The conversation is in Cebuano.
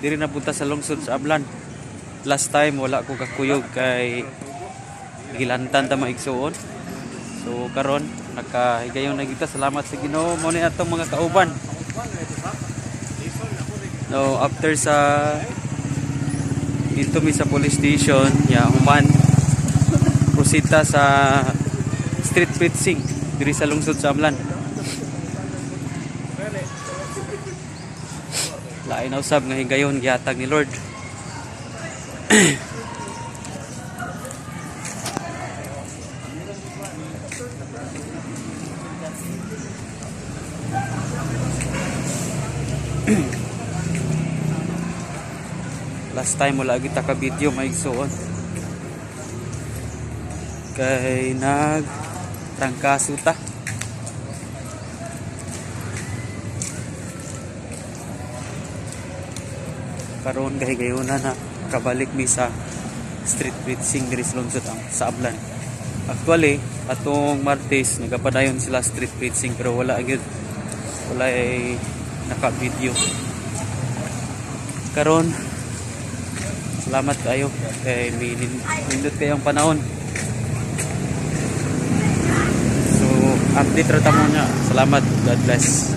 Diri na punta sa lungsod sa Ablan. Last time wala ko kakuyog kay gilantan ta, mga igsuon. So karon nakahigayon na kita, salamat sa Ginoo. Mo ni atong mga kauban. No, after sa dito mi sa police station, ya human proceed ta sa street preaching diri sa lungsod sa Amlan. Lain na usab nga higayon gihatag ni Lord. Last time wala kita ka video, mga igsuon, kay nag trangkaso ta. Karon gahigayona na kabalik mi sa street preaching diri sa lungsod ang sa Ablan. Actually, atong Martes nagapadayon sila street preaching pero wala gyud, wala ay naka-video. Karon salamat kayo kay nindot kayong panahon. So update ra ta mo niya. Salamat, God bless.